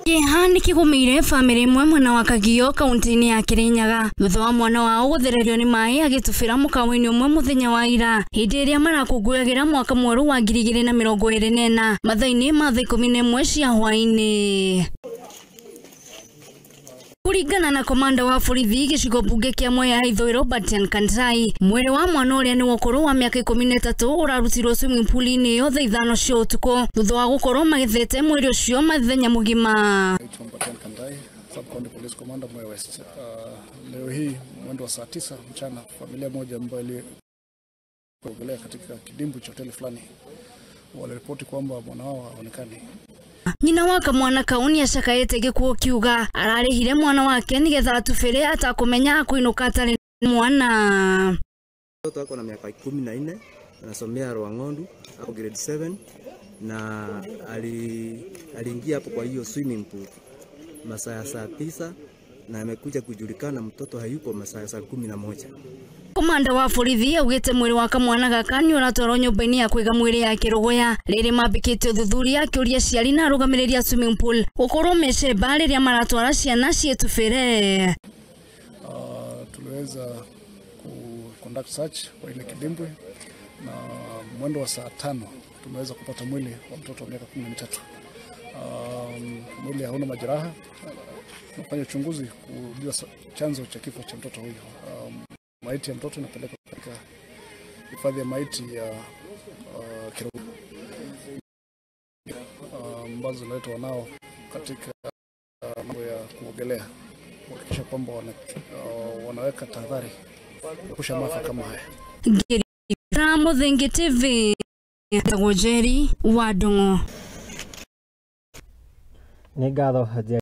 Kĩeha nĩ kĩgũmĩire bamĩrĩ ĩmwe mwena wa Kagio kaunti-inĩ ya Kirinyaga thutha wa mwana wao gũthererio nĩ maĩ agĩtubĩra mũkawa-inĩ ũmwe mũthenya wa ira hĩndĩ ĩrĩa marakũngũyagĩra mwaka mwerũ wa 2024 mathaa-inĩ ma thaa 11 cia hwaĩ-inĩ. Kũringana na komanda wa borithi gĩcigo mbunge kĩa Mwea Ithũĩro Batian Kantai, mwĩrĩ wa mwana ũrĩa nĩ wa ũkũrũ wa mĩaka 13 ũrarutirwo swimming pool-inĩ ĩyo thaa 5 cia ũtukũ thutha wa gũkorwo magethete mwĩrĩ ũcio mũthenya mũgima. Naitwa Batian Kantai, Sub County Police Commander Mwea West. Leo hii mwendo wa saa 9 mchana, familia moja ambayo iliogelea katika kidimbwi cha hoteli fulani waliripoti kwamba mwana wao haonekani. Nyina wa kamwana kau nĩacakaĩte gĩkuũ kiuga ararĩhire mwana wake nĩgetha atubĩre atakũmenya akũinũka atarĩ mwana. Mtoto ako na miaka 14, anasomea Rwang'ondu, ako grade 7 na aliingia hapo kwa hiyo swimming pool masaa ya saa 9 na amekuja kujulikana mtoto hayuko masaa ya saa 11. Komanda wa borithi augĩte mwĩrĩ wa kamwana gaka nĩ ũratwarwo nyũmba-inĩ ya kũiga mwĩrĩ ya Kĩrũgũya rĩrĩ mambĩkĩte ũthuthuria akĩũria aciari na arũgamĩrĩri a swimming pool gũkorwo mecemba rĩrĩa maratwara ciana ciĩtubĩre. Tuliweza ku conduct search kwa ile kidimbwi na mwendo wa saa 5 tumeweza kupata mwili wa mtoto wa miaka 13. Mwili hauna majeraha. Tunafanya uchunguzi kujua chanzo cha kifo cha mtoto huyo. Maiti ya mtoto inapelekwa katika hifadhi ya maiti ya Kirugu ambazo zinaletwa nao katika mambo ya kuogelea, kuhakikisha kwamba wanaweka tahadhari kuepusha maafa kama haya. Muthingi TV, Njeri wa Ndung'u. Nĩ ngatho.